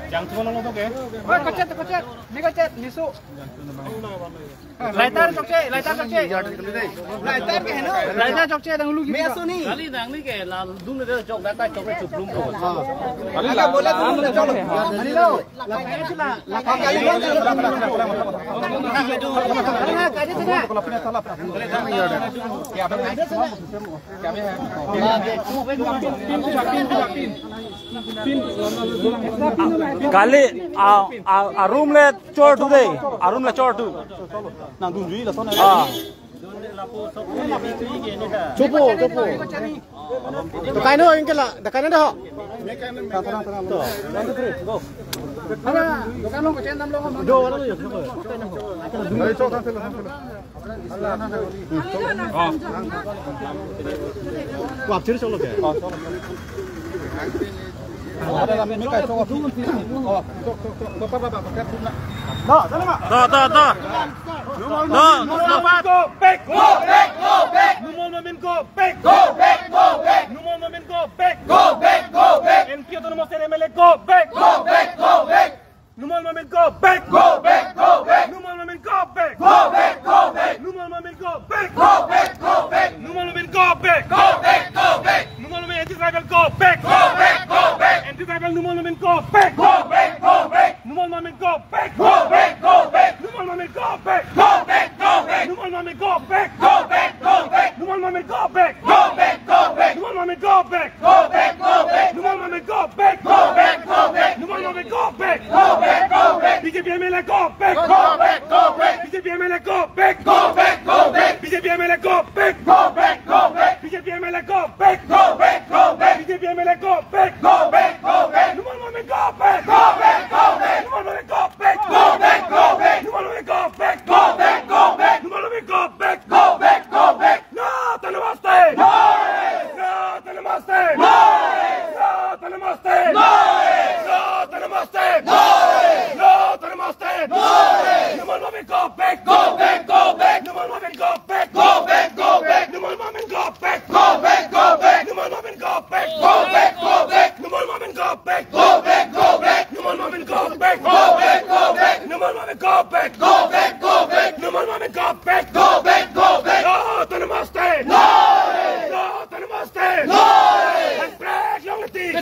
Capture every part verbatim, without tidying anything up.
Jang tuan lo to ke? Oi, kochet, kochet. Ni kochet, nisu. Lighter chokche, lighter chokche. Lighter ke hai na? Lighter chokche, dang lu. Meso ni. Kali dang ni ke, la dum le chok, lighter chok le chuplum ko. Aga bola dum le chok. Ani lo. Kali a, a, a room le chor tu dei, a room le chor tu. Nang dunjui lason. Ah. Chopo, chopo. Dakai no, ingke la, dakai na dah. Tenang, tenang, tenang. One, two, three, go. Ada, dakai no, kochet nam lo. Do, wala lo. Ko apchir cholo ke? Ada kami ni kai cholo. Oh, tok, tok, tok. Bapak, bapak, bapak, tuna. Da, da, da. Da, da, da. Da, da, da. Go back, go back, go back. Numal Momin go back. Go back, go back. Numal Momin go back. Go back, go back. N P autonomous area M L A go back. Go back, go back. Numal Momin go back. Go back, go back. Numal Momin go back. Go back, go back. Numal Momin go back. Go back, go back. Numal Momin go back. Go back, go back. Numal Momin anti-tribal go back. Go back, go back. Anti-tribal Numal Momin go back. Go back, go back. Numal Momin go back. Go back, go back. Numal Momin go back. Go back, go back. Numal Momin go back. Go back, go back. Numal Momin go back. Go back, go back. Numal Momin go back. Go back, go back. Numal Momin go back. Go back, go back. Numal Momin go back. Go back, go back. B J P M L A go back. Go back, go back. B J P M L A go back. Go back, go back. B J P M L A go back. Go back, go back. B J P M L A go back. Go back, go back. B J P M L A go back. Go back, go back. Numal Momin go back. Go back, go back. Numal Momin go back. Go back, go back. Numal Momin go back. Go back, go back. Numal Momin go back. Go back, go back. Nat Namaste! Namaste! Namaste! Namaste! Numal Momin go back! Go back, go back! Numal Momin go back! Go back, go back! Numal Momin go back! Go back, go back! Numal Momin go back! Go back, go back! Numal Momin go back! Go back, go back! Numal Momin go back! Go back, go back! Numal Momin go back! Go back, go back! Numal Momin go back! Go back, go back! Nat Namaste! Namaste! Hemprek longleting!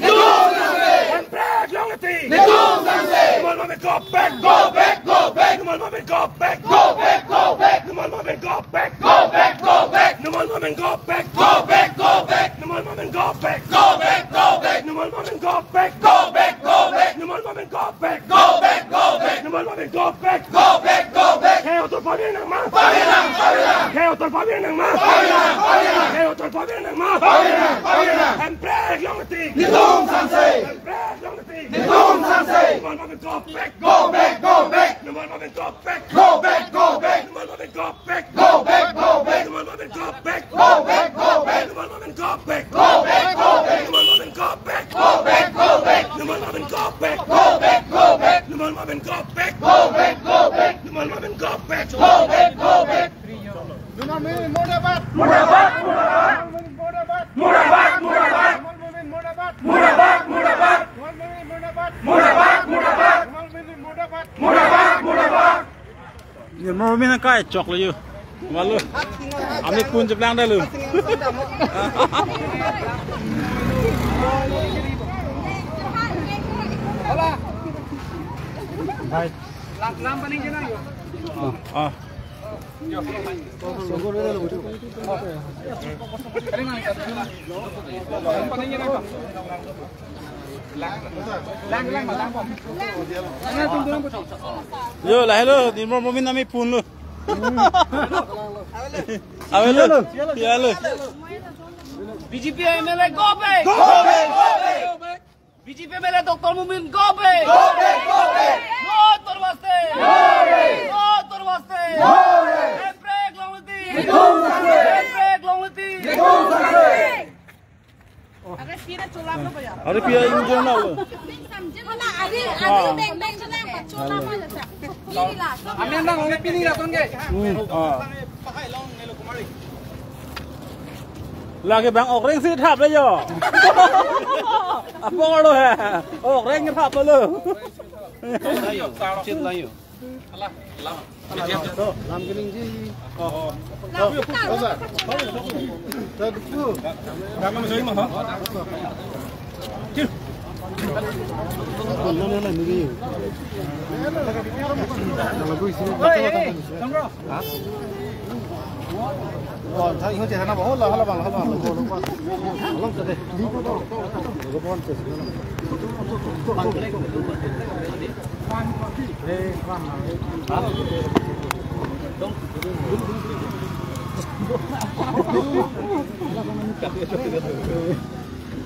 Hemprek longleting! Numal Momin go back! Go back, go back! Numal Momin go back! Go back, go back! Numal Momin go back! Go back, go back! Numal Momin go back! Go back, go back! Numal Momin go back! Go back, go back! Numal Momin go back! Go back, go back! Numal Momin go back! Go back, go back! Numal Momin go back! Go back, go back! Hei, otor pavir nangma! Pavir nang, pavir nang! Hei, otor pavir nangma! Pavir nang, pavir nang! Hei, otor pavir nangma! Pavir nang, pavir nang! Hemprek longleting! Nelitum sangse! Hemprek longleting! Nelitum sangse! Numal Momin go back! Go back, go back! Numal Momin go back! Go back, go back! Numal Momin go back! Go back, go back! Numal Momin go back! Go back, go back! Numal Momin go back! Go back, go back! Numal Momin go back! Go back, go back! Numal Momin go back! Go back, go back! Numal Momin go back! Go back, go back! Numal Momin go back! Go back, go back! Numal Momin murdabad! Murdabad, murdabad! Numal Momin murdabad! Murdabad, murdabad! Numal Momin murdabad! Murdabad, murdabad! Numal Momin murdabad! Murdabad, murdabad! Numal Momin murdabad! Murdabad, murdabad! Numal Momin kai choklo yo. Walu. Ami pun cheplang dah lo. Bye. Lang, lang paning jena yo. Ah. Yo, lahelo, Numal Momin nami pun lo. Avelo, avelo. B J P M L A go back! Go back, go back! B J P M L A Doctor Momin go back! Go back, go back! Nat Namaste! Namaste! Nat Namaste! Namaste! Hemprek longleting! Namaste! Hemprek longleting! Namaste! Are pia injil na lo. Adi, adi, beng, beng, beng, beng. Ami nang, ome pini lason ke. Hmm, ah. Lagi bang okreng si thap le yo. Apa lo he? Okreng thap lo.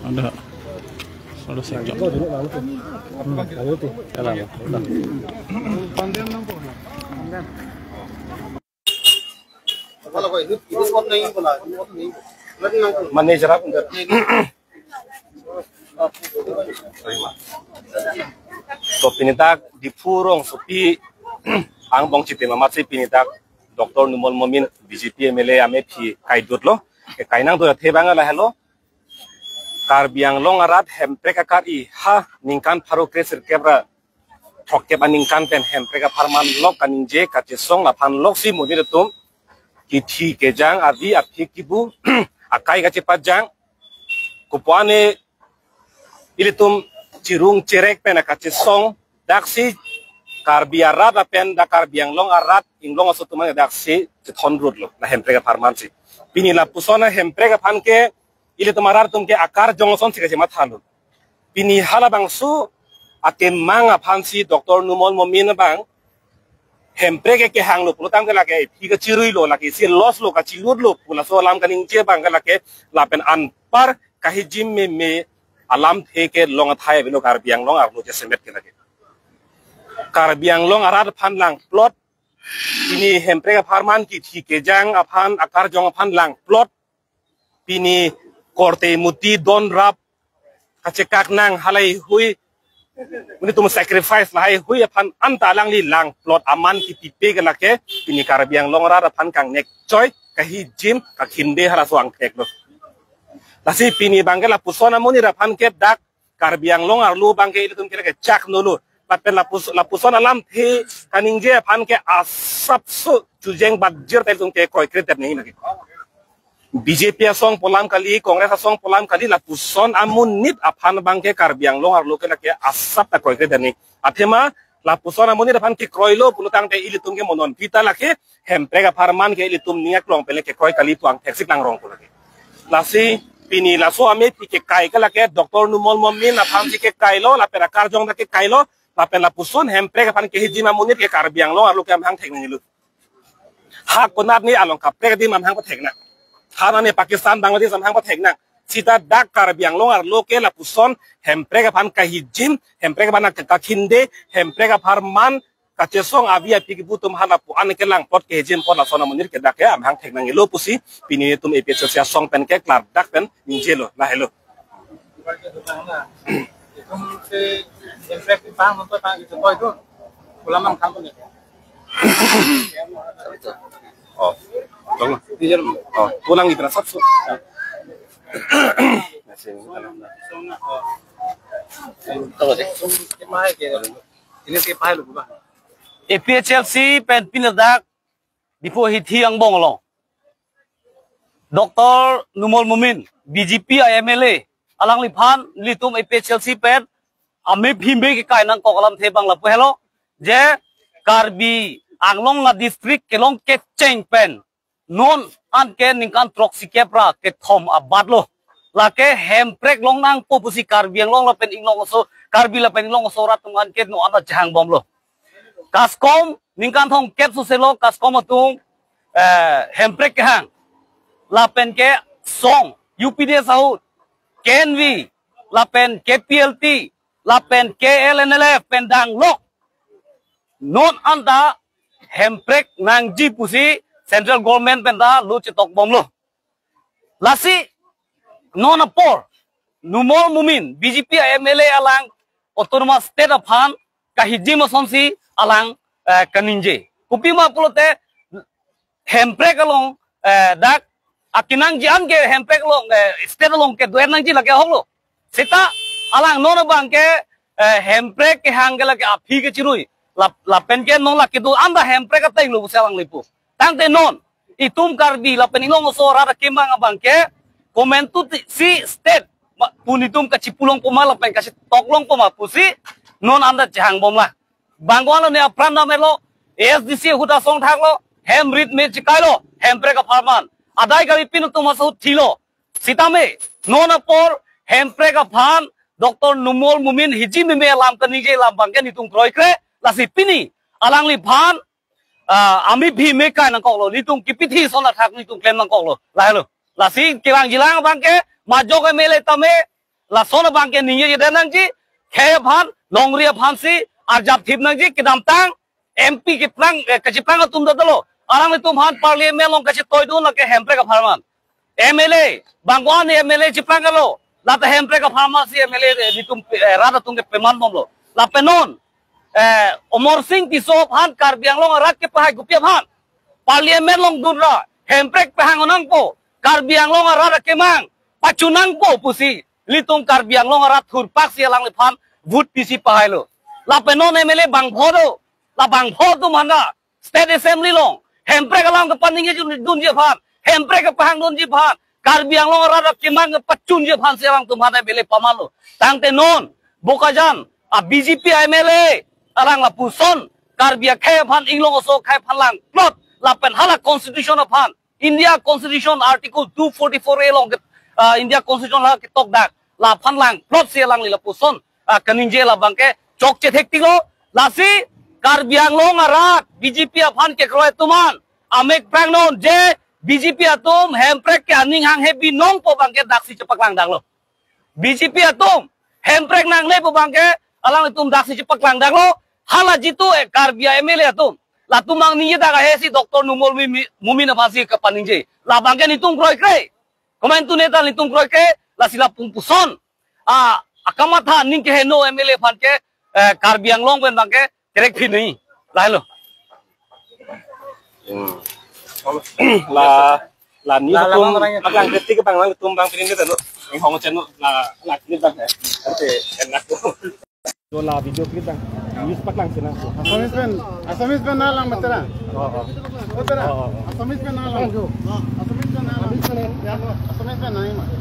Ada. Ada sekejap. Manager apa enggak? To pini dak Diphu rongsopi angbong chitim amatsi pini dak Doctor Numal Momin B J P M L A amephi kaidut lo. Ke kainang do athe bang lahelo. Karbi Anglong arat Hemprek akar-i ha ningkan pharo kresirkep ra throkkep aningkan pen Hemprek apharman lok kaningje kachesong laphan loksi monit atum kithi kejang adi aphi kibu akai kachepajang kopuane ilitum chirung cherek pen akachesong daksi Karbi arat apen dak Karbi Anglong arat inglong aso atum daksi chethon rut lo la Hemprek apharman si. Pini lapuson a Hemprek aphan ke ilitum arat atum ke akarjong ason si kachematha lo. Pini halabangso akemang aphan si Doctor Numal Momin abang Hemprek ke kehang lo pulotangte lake phi kachirui lo lake si loss lo kachilut lo pu laso alam kaningje abang ke lake lapen anpar kahijim meme alamthe kelong athai avelo Karbi Anglong arlo jasemet ke lake. Karbi Anglong arat aphan langplot pini Hemprek apharman kithi kejang aphan akarjong aphan langplot pini korte muti don rap kachekak nang halai hui monit atum sacrifice lahai hui aphan anta alangli langplot aman kipipe ke lake pini Karbi Anglong arat aphan kangnek choi kahijim kakhinde halaso angthek lo. Lasi pini abang ke lapuson amonit aphan ke dak Karbi Anglong arlo abang ke ilitum ke kechak nolo. Lapen lapus lapuson alamthe kaningje aphan ke asapso chujeng badjir ta ilitum ke kroikre tep nangji lake. B J P asong pu alam kali, Congress asong pu alam kali, lapuson amonit aphan abang ke Karbi Anglong arlo ke lake asap ta kroikre tep nangji. Athema lapuson amonit aphan kekroi lo pulotangte ilitum ke monon pita lake Hemprek apharman ke ilitum ning aklong pen le kekroi kali pu angthek si klangrong pu lake. Lasi pini laso amephi kekai ke lake Doctor Numal Momin aphan si kekai lo lapen akarjong ta kekai lo lapen lapuson Hemprek aphan kehijim amonit ke Karbi Anglong arlo ke amahang thek nangjilu. Ha konat ni along kaprek adim amahang pathek nang. Ha nani Pakistan Bangladesh amahang pathek nang. Sita dak Karbi Anglong arlo ke lapuson Hemprek aphan kahijim, Hemprek aphan kakhinde, Hemprek apharman kachesong avi aphi kibu atum hala pu an ke langplot kehijim apot lason amonit ke dak ke amahang thek nangjilo pusi pini itum A P H L C asong pen ke klardak pen ningjelo lahelo. Oh, tolong. Oh, pulang di transaksi. Ini si pahai lu ba. A P H L C pen pini dak Diphu hithi angbong along Doctor Numal Momin, B J P M L A, alangliphan nelitum A P H L C pen amephi me kekai nangkok alamthe abang lapu helo, je Karbi Anglong a district kelong kecheng pen non an ke ningkan throksikep ra kethom abat lo. Lake Hemprek long nangpo pusi Karbi Anglong lapen inglong aso, Karbi lapen inglong aso rat atum an ke non an ta jahang bom lo. Kaskom ningkan thomkep sose lo, kaskom atum, eh, Hemprek kehang. Lapen ke song, U P D S ahut, K N V, lapen K P L T, lapen K L N L F pen danglok. Non an ta Hemprek nangji pusi central government pen ta lo chetok bom lo. Lasi non apor Numal Momin B J P M L A alang autonomous state aphan kahijim asonsi alang, eh, kaningje. Kopima pulote Hemprek along, eh, dak akenangji an ke Hemprek along, eh, state along kedo-et nangji lake ahok lo. Seta alang non abang ke, eh, Hemprek kehang ke lake aphi kechirui. Lap-, lapen ke non lake do anda Hemprek ateng lo pusi alangli pu. Tangte non itum Karbi lapen Inglong aso arat akemang abang ke komantu ti-, si state ma-, pu netum kachipulongpo ma lapen kachitoklongpo ma pusi non anda chehangbomlang. Bang ko-an lo ne apran dam-et lo, A S D C ahut asong thaklo, hem rit me chekailo, Hemprek apharman. Adai kali pin atum asahut thilo. Sitame, non apor, Hemprek aphan, Doctor Numal Momin hiji meme alam kaningje alam abang ke netum kroikre, lasi pini, alangliphan, ah, amiphi me kai nangkoklo, netum kipithi son athak netum klem nangkoklo, lahelo. Lasi kevangjilang abang ke, majok M L A tame, lason abang ke ningjejedet nangji, khei aphan, longri aphansi, arjap thip nangji, kedamtang, M P keplang, eh, kacheplang atum ta dolo. Alanglitum aphan parliament along kachetoidun lake Hemprek apharman. M L A, bang ko-an M L A cheplang kalo. Lata Hemprek apharman si M L A, eh, netum, eh, rat atum ke pemanbomlo. Lapen non, eh, Amarsing Tisso aphan Karbi Anglong arat kepahai kopi aphan. Parliament along dunra, Hemprek pahang nangpo, Karbi Anglong arat akemang, pachun nangpo pusi, ilitum Karbi Anglong arat thurpaksi alangliphan, vote pisi pahailo. Lapen non M L A bangpho do, la bangpho atum anda, State Assembly along, Hemprek alam kepaningje dun-, dunji aphan, Hemprek kepahang dunji aphan, Karbi Anglong arat akemang kepachunji aphansi alangtum aphan M L A pamanlo. Tangte non, Bokajan, a B J P M L A, alang lapuson, Karbi akhei aphan, Inglong aso akhei aphan langplot, lapen hala constitution aphan, India Constitution Article two forty-four A along ke, ah, India Constitution hala ketokdak, laphan langplotsi alangli lapuson, ah, kaningje labang ke chokche thektiklo, lasi Karbi Anglong arat B J P aphan kekroi atum an, amek prangnon je B J P atum Hemprek ke aning hanghe binong pu abang ke daksi chepaklangdaklo. B J P atum, Hemprek nangne pu abang ke, alanglitum daksi chepaklangdaklo, hala jitu, eh, Karbi a M L A atum. Latum abang ningjedak ahe si Doctor Numal Mimi-, Momin aphansi kepaningje. Labang ke netum kroikre. Komantu neta netum kroikre, lasi lapu-, puson. Ah, akamatha aning keheno M L A aphan ke, eh, Karbi Anglong pen abang ke, kerek phi nai. Lahelo. Hmm. La, la news la, la, atum la, la, la. Paklang kritik abang, alanglitum abang pini tanu. Inghong channel la, la news abang ya. Ante enak. Jo la video clip abang. News paklangsi nang. Assamese pen, Assamese pen na lang matara. Oh, oh. Matara. Oh, oh, oh. Assamese pen na lang. Assamese pen na lang. Assamese pen na lang.